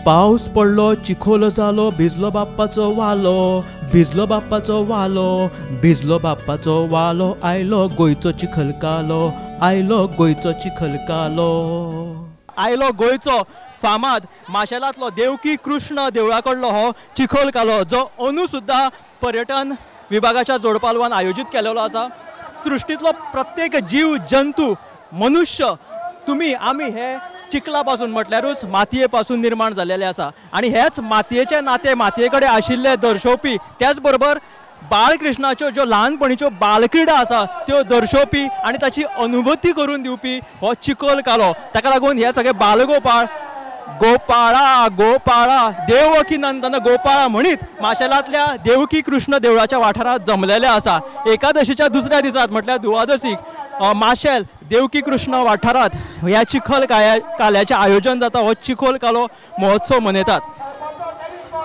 पावस पडलो चिखोल जालो भिजलो बाप्पाचो वालो, भिजलो बाप्पाचो वालो, भिजलो बाप्पाचो वालो, आयलो गोंयचो चिखल कालो, आयलो गोंयचो चिखल कालो. आयलो गोंयचो फामाद माशेलांतलो देवकी कृष्ण देवळा कडलो हो चिखोल कालो, जो अंदू सुद्दां पर्यटन विभागाच्या जोडपालवान आयोजीत केलेलो आसा. सृश्टींतलो प्रत्येक जीव जंतू मनुष्य तुमी आमी हे चिखला पासून म्हटल्यारूच मातये पासून निर्माण जाल्लेले आसा आनी हेच मातयेचे नाते मातये कडेन आशिल्ले दर्शोवपी, त्याच बरोबर बाळकृष्णाच्यो ज्यो ल्हानपणीच्यो बालक्रिडा आसा त्यो दर्शोवपी आनी ताची अनुभूती करून दिवपी हो चिखल कालो. ताका लागून हे सगळे बालगोपाळ गोपाळा गोपाळा देवकी नंदन गोपाळा म्हणीत माशेलांतल्या देवकी कृष्ण देवळाच्या वाठारांत जमलेले आसा. एकादशीच्या दुसऱ्या दिसात म्हटल्यार दुवादशीक माशेल देवकी कृष्ण वाठारांत ह्या चिखल काल्याचें आयोजन जाता. हो चिखल कालो महोत्सव मनयतात.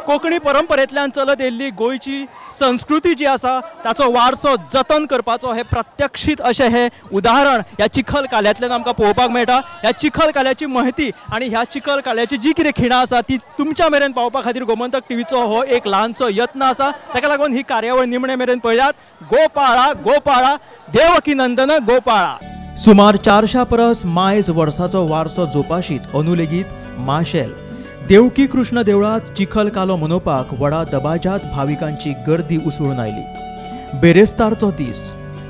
कोंकणी परंपरेंतल्यान चलत येयल्ली गोंयची संस्कृती जी आसा ताचो वारसो जतन करपाचो हे प्रत्यक्षीत अशें हे उदाहरण ह्या चिखल काल्यांतल्यान आमकां पळोवपाक मेळटा. ह्या चिखल काल्याची महती आनी ह्या चिखल काल्याची जी कितें खिणां आसा ती तुमच्या मेरेन पावपा खातीर गोमंतक टीव्हीचो हो एक ल्हानसो यत्न आसा. ताका लागून ही कार्यावळ निमणे मेरेन पळयात. गोपाळा गोपाळा देवकी नंदन गोपाळा. सुमार 400 परस मायज वर्साचो वारसो जोपाशीत अंदू लेगीत माशेल देवकी कृष्ण देवळांत चिखल कालो मनोवपाक व्हडा दबाज्यात भाविकांची गर्दी उसळून आयली. बेरेस्तारचो दीस,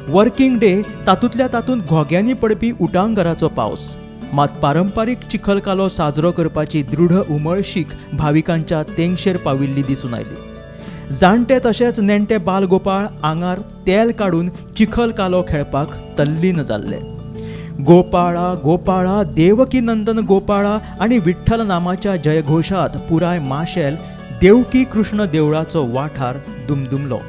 वर्किंग डे, तातूंतल्या तातूंत घोग्यांनी पडपी उटांगराचो पावस, मात पारंपारीक चिखल कालो साजरो करपाची दृढ उमळशीक भाविकांच्या तेंगशेर पाविल्ली दिसून आयली. जाणटे तशेंच नेणटे बालगोपाळ आंगार तेल काडून चिखल कालो खेळपाक तल्लीन जाल्ले. गोपाळा गोपाळा देवकी नंदन गोपाळा आनी विठ्ठल नामाच्या जयघोषात पुराय माशेल देवकी कृष्ण देवळाचो वाठार दुमदुमलो.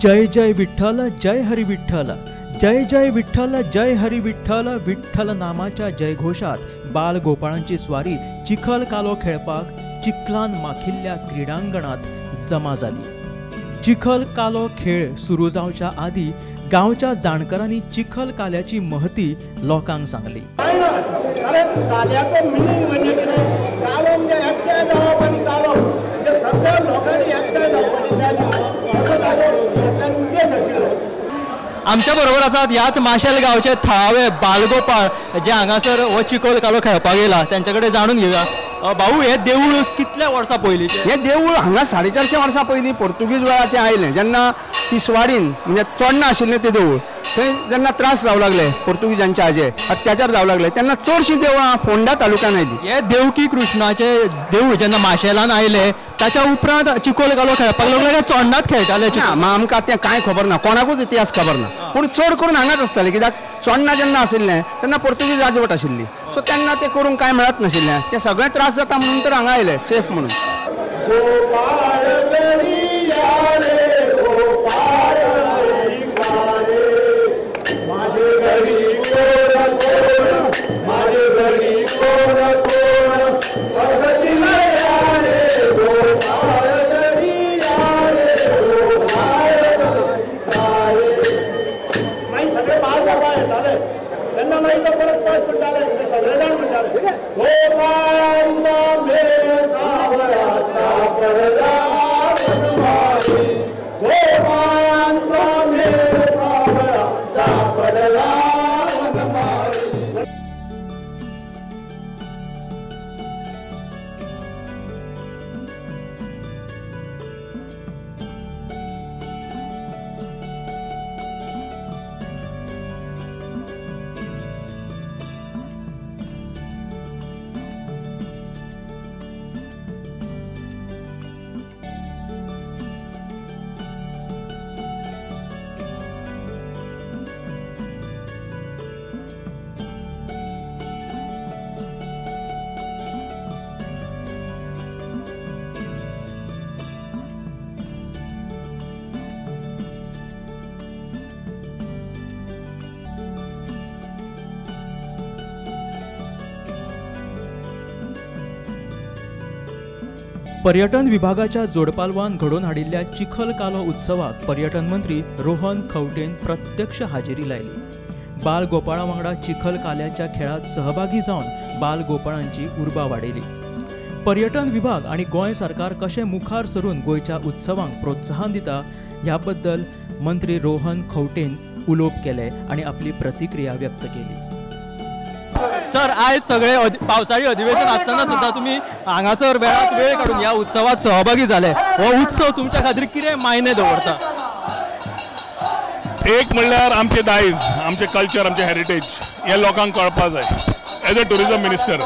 जय जय विठ्ठल जय हरी विठ्ठल, जय जय विठ्ठल जय हरी विठ्ठल, विठ्ठल नामाच्या जयघोषात बालगोपाळांची स्वारी चिखल कालो खेळपाक चिखलान माखिल्ल्या क्रिडांगणात जमा जाली. चिखल कालो खेळ सुरू जावच्या आदी गांवच्या जाणकारांनी चिखल काल्याची महती लोकांक सांगली. आमच्या बरोबर आसात ह्याच माशेल गांवचे थळावे बालगोपाळ जे हांगासर हो चिखल कालो खेळपाक येयला, तेंच्या कडेन जाणून घेवया. भाऊ, हे देवूळ कितल्या वर्सां पयलींचें? हें देवूळ हांगा 450 वर्सां पयलीं पोर्तुगीज वेळाचें आयलें. जेन्ना तिसवाडीन म्हणजे चोडणा आशिल्लें तें देवूळ, थंय जेन्ना त्रास जावं लागले पोर्तुगीजांच्या हाजे अत्याचार जावं लागले तेन्ना चडशीं देवळां फोंडा तालुक्यान आयलीं. हे देवकी कृष्णाचें देवूळ जेन्ना माशेलान आयलें ताच्या उपरांत चिखल कालो खेळपाक लागले काय चोडणांत खेळटाले? ना, आमकां तें कांय खबर ना, कोणाकूच इतिहास खबर ना, पूण चड करून हांगाच आसतालें. कित्याक चोडणा जेन्ना आशिल्लें तेन्ना पोर्तुगीज राजवट आशिल्ली, सो तेन्ना तें करूंक कांय मेळत नाशिल्लें. ते सगळे त्रास जाता म्हणून तर हांगा आयले सेफ म्हणून. गोपाळांचा मेळ सावळा सापडला. पर्यटन विभागाच्या जोडपालवान घडोवन हाडिल्ल्या चिखल कालो उत्सवाक पर्यटन मंत्री रोहन खंवटेन प्रत्यक्ष हाजेरी लायली. बाल गोपाळा वांगडा चिखल काल्याच्या खेळात सहभागी जावन बाल गोपाळांची उर्बा वाडयली. पर्यटन विभाग आनी गोंय सरकार कशें मुखार सरून गोंयच्या उत्सवांक प्रोत्साहन दिता ह्या बद्दल मंत्री रोहन खंवटेन उलोवप केलें आनी आपली प्रतिक्रिया व्यक्त केली. सर, आयज सगळे पावसाळी अधिवेशन आसतना सुद्दां तुमी हांगासर वेळात वेळ काडून ह्या उत्सवात सहभागी जाले. हो उत्सव तुमच्या खातीर कितें मायने दवरता? एक म्हणल्यार आमचें दायज, आमचें कल्चर, आमचें हेरिटेज हें लोकांक कळपा जाय एज अ ट्युरिजम मिनिस्टर.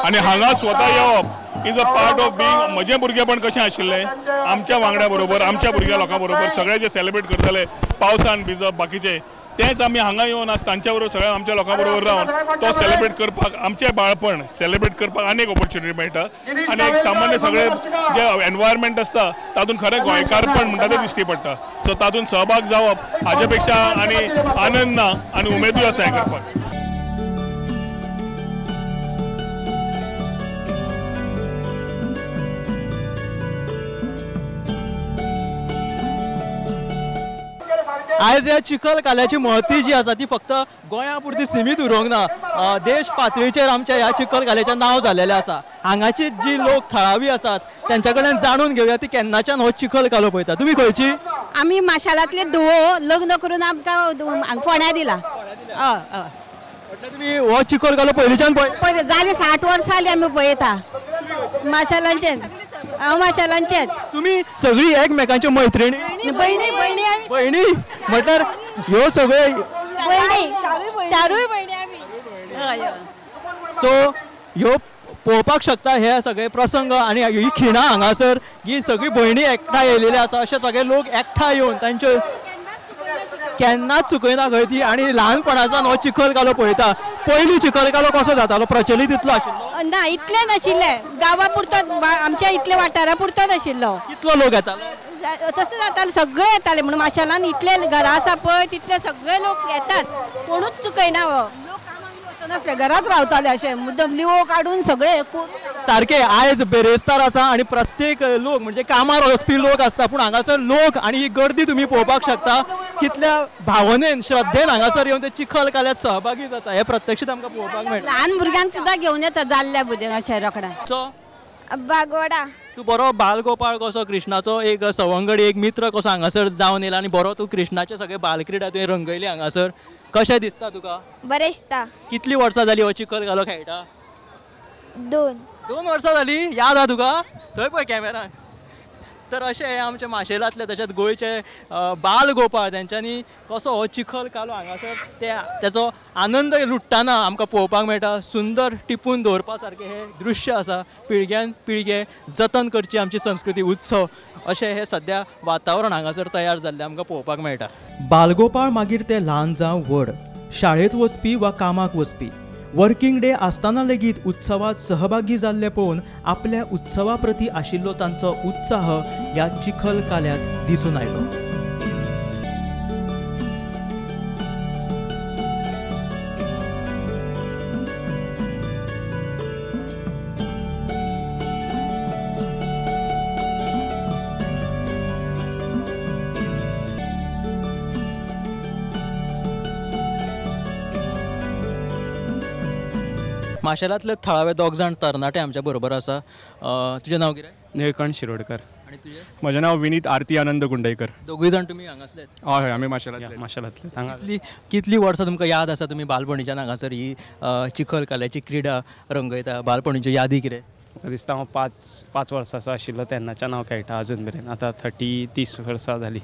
आनी हांगा स्वता येवप is a part of being. म्हजें भुरगेपण कशें आशिल्लें, आमच्या वांगड्या बरोबर, आमच्या भुरग्या लोकां बरोबर सगळे जे सेलिब्रेट करताले, पावसान भिजप बाकीचे, तेंच आमी हांगा येवन आज तांच्या बरोबर सगळ्या आमच्या लोकां बरोबर रावन तो सेलिब्रेट करपाक, आमचें बाळपण सेलिब्रेट करपाक आनीक ऑपॉर्च्युनिटी मेळटा. आनी एक सामान्य सगळे जे एनवायरमेंट आसता तातूंत खरें गोंयकारपण म्हणटा तें दिश्टी पडटा. सो तातूंत सहभाग जावप हाजे पेक्षा आनी आनंद ना आनी उमेदूय आसा हें करपाक. आयज ह्या चिखल काल्याची महती जी आसा ती फक्त गोंया पुरती सिमीत उरूंक ना, देश पातळीचेर आमच्या ह्या चिखल काल्याचें नांव जाल्लेलें आसा. हांगाची जी लोक थळावी आसात तेंच्या कडेन जाणून घेवया ती केन्नाच्यान हो चिखल कालो पळयता. तुमी खंयची? आमी माशालांतले धुवो लग्न करून आमकां फोंड्या दिला. म्हटल्यार तुमी हो चिखल कालो पयलींच्यान पळय? जाले 60 वर्सां जाली आमी पळयता. माशालांचेच, हांव माशालांचेच. तुमी सगळी एकमेकांच्यो मैत्रिणी? भयणी. भयणी भयणी म्हटल्यार ह्यो सगळे भयणी, चारूय भयणी आमी. सो ह्यो पळोवपाक शकता हे सगळे प्रसंग आनी ही खिणां हांगासर ही सगळी भयणी एकठांय येयलेली आसा. अशे सगळे लोक एकठांय येवन तांच्यो केन्नाच चुकयना खंय ती. आनी ल्हानपणासान हो चिखल कालो पळयता. पयलीं चिखल कालो कसो जातालो? प्रचलीत इतलो आशिल्लो ना, इतले नाशिल्ले, गांवा पुरतो, आमच्या इतले वाठारा पुरतोच आशिल्लो. कितलो लोक येतालो? तशें जातालें, सगळे येताले. म्हणून माशालान इतले घरां आसा पळय तितले सगळे लोक येताच, कोणूच चुकयना. हो लोक कामाक वचनासले, घरांत रावताले अशें मुद्दम लिवो काडून सगळे सारके. आयज बेरेस्तार आसा आनी प्रत्येक लोक म्हणजे कामार वचपी लोक आसता, पूण हांगासर लोक आनी ही गर्दी तुमी पळोवपाक शकता कितल्या भावनेन श्रद्धेन हांगासर येवन ते चिखल काल्यात सहभागी जाता हें प्रत्यक्षात आमकां पळोवपाक मेळटा. ल्हान भुरग्यांक सुद्दां घेवन येता जाल्ल्या भुरग्यांक अशें रोखड्या. बागोडा. तूं बरो बालगोपाळ कसो, कृष्णाचो एक सवंगडी, एक मित्र कसो हांगासर जावन येयला आनी बरो तूं कृष्णाचे सगळे बालक्रिडा तुवें रंगयली हांगासर. कशें दिसता तुका? बरें दिसता. कितली वर्सां जाली हो चिखल कालो खेळटा? 2. 2 वर्सां जाली? याद आहा तुका? थंय पळय कॅमेरान. तर अशें हे आमचे माशेलांतले तशेंच गोंयचे बालगोपाळ तेंच्यांनी कसो हो चिखल कालो हांगासर ते तेचो आनंद लुट्टाना आमकां पळोवपाक मेळटा. सुंदर टिपून दवरपा सारकें हें दृश्य आसा. पिळग्यान पिळगे जतन करची आमची संस्कृती, उत्सव अशें हें सद्या वातावरण हांगासर तयार जाल्लें आमकां पळोवपाक मेळटा. बालगोपाळ मागीर ते ल्हान जावं व्हड, शाळेंत वचपी वा कामाक वचपी, वर्किंग डे आसतना लेगीत उत्सवात सहभागी जाल्ले पळोवन आपल्या उत्सवा प्रती आशिल्लो तांचो उत्साह ह्या चिखल काल्यात दिसून आयलो. माशेलांतले थळावे दोग जाण तरणाटे आमच्या बरोबर आसा. तुजें नांव कितें? निळकंठ शिरोडकर. आनी तुजें? म्हजें नांव विनीत आरती आनंद कुंडयकर. दोगूय जाण तुमी हांगासले? हय हय, आमी माशेलांतले. माशेलांतले. हांगा कितली वर्सां तुमकां याद आसा तुमी बालपणीच्यान हांगासर ही चिखल काल्याची क्रिडा रंगयता? बालपणीच्यो यादी कितें? म्हाका दिसता हांव 5 वर्सांचो आशिल्लो तेन्नाच्यान हांव खेळटा अजून मेरेन. आतां 30 वर्सां जालीं.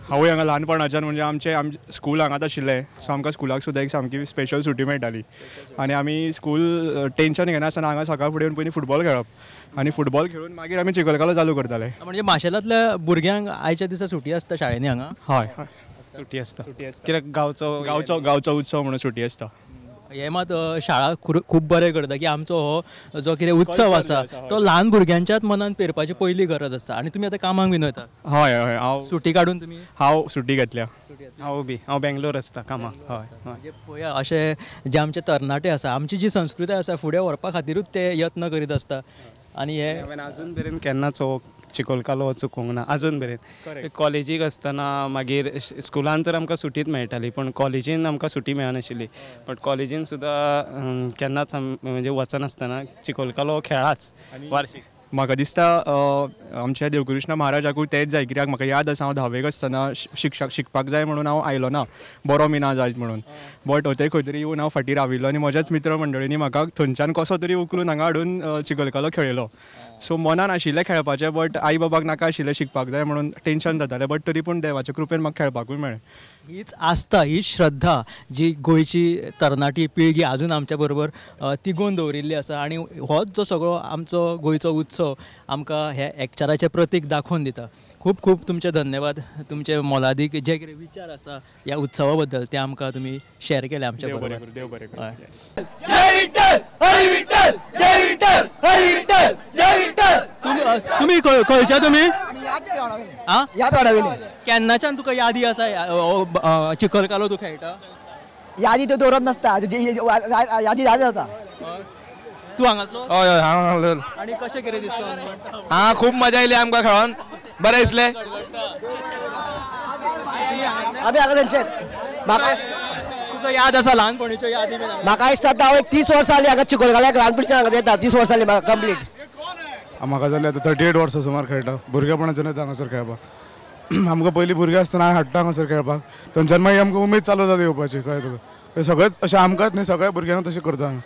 हांवूय हांगा ल्हानपणाच्यान म्हणजे आमचें स्कूल हांगाच आशिल्लें, सो आमकां स्कुलाक सुद्दां एक सामकी स्पेशल सुटी मेळटाली आनी आमी स्कूल टेंशन घेनासतना हांगा सकाळ फुडें येवन पयलीं फुटबॉल खेळप आनी फुटबॉल खेळून मागीर आमी चिखलकालो चालू करताले. म्हणजे माशेलांतल्या भुरग्यांक आयच्या दिसा सुटी आसता शाळेंनी हांगा? हय हय, सुटी आसता. कित्याक गांवचो गांवचो गांवचो उत्सव म्हणून सुटी आसता. हे मात शाळा खूब बरें करता की आमचो हो जो कितें उत्सव आसा तो ल्हान भुरग्यांच्याच मनान पेरपाची पयली गरज आसा. आनी तुमी आतां कामाक बीन वयता? हय हय, हांव सुटी काडून तुमी? हांव सुटी घेतल्या. हांव बी हांव बेंगलोर आसता कामाक. हय, म्हणजे पळया अशे जे आमचे तरणाटे आसा, आमची जी संस्कृताय आसा फुडें व्हरपा खातीरूच ते यत्न करीत आसता. आनी हे हांवें अजून मेरेन केन्नाच हो चिखोलकालो चुकोवंक ना अजून मेरेन. कॉलेजीक आसतना मागीर स्कुलान तर आमकां सुटीच मेळटाली, पण कॉलेजीन आमकां सुटी मेळनाशिल्ली. बट कॉलेजीन सुद्दां केन्नाच म्हणजे वचनासतना चिखोलकालो खेळाच वार्षिक. म्हाका दिसता आमच्या देवकृष्ण महाराजाकूय तेंच जाय, कित्याक म्हाका याद आसा हांव धावेक आसतना शिकपाक जाय म्हणून हांव आयलो ना, बरो बी ना जायत म्हणून, बट हय खंय तरी येवन हांव फाटीं राविल्लो आनी म्हज्याच मित्र मंडळींनी म्हाका थंयच्यान कसो तरी उखलून हांगा हाडून चिखलकालो खेळयलो. सो मनान आशिल्लें खेळपाचें, बट I बाबाक नाका आशिल्लें शिकपाक जाय म्हणून टेंशन जातालें, बट तरी पूण देवाच्या कृपेन म्हाका खेळपाकूय मेळ्ळें. हीच आस्था, ही श्रद्धा जी गोंयची तरणाटी पिळगी आजून आमच्या बरोबर तिगोवन दवरिल्ली आसा आनी होच जो सगळो आमचो गोंयचो उत्सव आमकां हे एकचाराचें प्रतीक दाखोवन दिता. खूब खूब तुमचे धन्यवाद, तुमचे मोलादीक जे कितें विचार आसा ह्या उत्सवा बद्दल ते आमकां तुमी शेअर केले आमच्या बरोबर. देव बरें करूं. तुमी खंयच्या तुमी याद वाडावेली केन्नाच्यान तुका यादी आसा चिखलकालो तूं खेळटा? यादी त्यो दवरप नासता, यादी याद जाता. तूं हांगासलो? हय हय हांव हांगासलो. आनी कशें कितें दिसता? हां, खूब मजा येयली आमकां खेळोन, बरें दिसलें. आमी हांगा थंयचेच. म्हाका तुका याद आसा ल्हानपणीच्यो यादी? म्हाका दिसता आतां हांव एक 30 वर्सां जालीं हांगा चिखलकाल्याक, ल्हानपणीच्यान हांगा येता, 30 वर्सां जालीं म्हाका कंप्लीट. म्हाका जालें आतां 38 वर्सां सुमार खेळटा, भुरगेपणाच्यानूच हांगासर खेळपाक. आमकां पयलीं भुरगें आसतना हाडटा हांगासर खेळपाक, थंयच्यान मागीर आमकां उमेद चालू जाता येवपाची, कळ्ळें तुका. सगळेंच अशें आमकांच न्ही, सगळ्या भुरग्यांक तशें करता हांगा.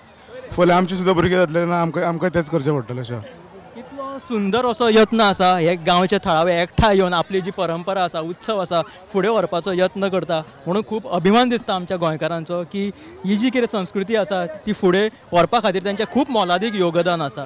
फाल्यां आमची सुद्दां भुरगीं जातले तेन्ना आमकां आमकां तेंच करचें पडटलें अशें. कितलो सुंदर असो यत्न आसा हे गांवचे थळावे एकठांय येवन आपली जी परंपरा आसा, उत्सव आसा फुडें व्हरपाचो यत्न करता, म्हणून खूब अभिमान दिसता आमच्या गोंयकारांचो की ही जी कितें संस्कृती आसा ती फुडें व्हरपा खातीर तांचें खूब मोलादीक योगदान आसा.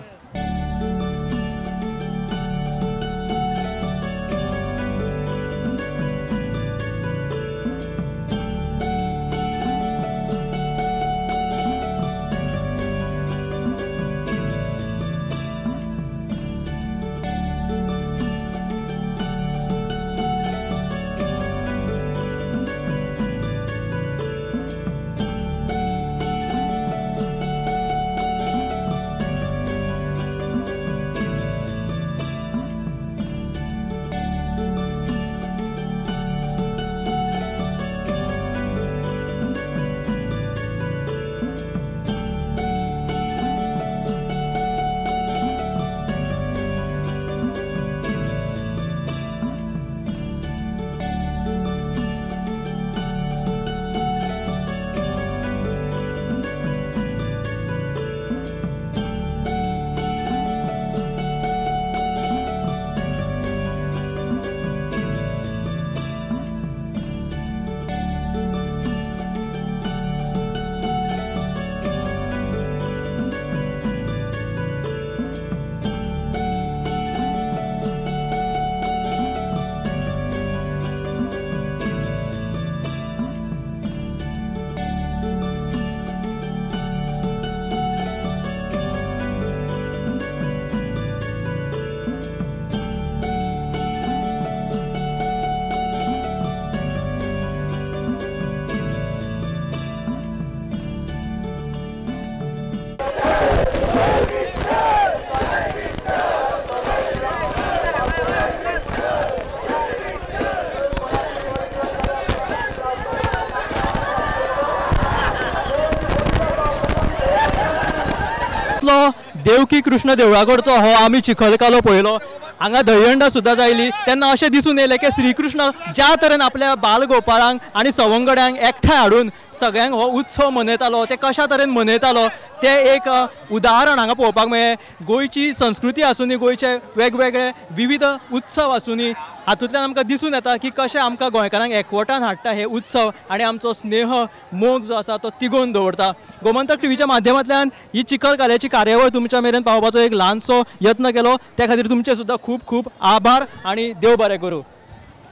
देवकी कृष्ण देवळाकडचो हो आमी चिखलकालो पळयलो. हांगा दहीहंडा सुद्दां जायली तेन्ना अशें दिसून येयलें की श्रीकृष्ण ज्या तरेन आपल्या बालगोपाळांक आनी सवंगड्यांक एकठांय हाडून सगळ्यांक हो उत्सव मनयतालो, ते कशा तरेन मनयतालो तें एक उदाहरण हांगा पळोवपाक मेळ्ळें. गोंयची संस्कृती आसूनी, गोंयचे वेगवेगळे विविध उत्सव आसूनी, हातूंतल्यान आमकां दिसून येता की कशें आमकां गोंयकारांक एकवटान हाडटा हे उत्सव आनी आमचो स्नेह मोग जो आसा तो तिगोवन दवरता. गोमंतक टीव्हीच्या माध्यमांतल्यान ही चिखलकाल्याची कार्यावळ तुमच्या मेरेन पावोवपाचो एक ल्हानसो यत्न केलो, त्या खातीर तुमचे सुद्दां खूब खूब आभार आनी देव बरें करूं.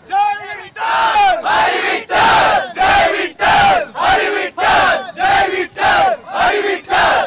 जय विठ्ठल!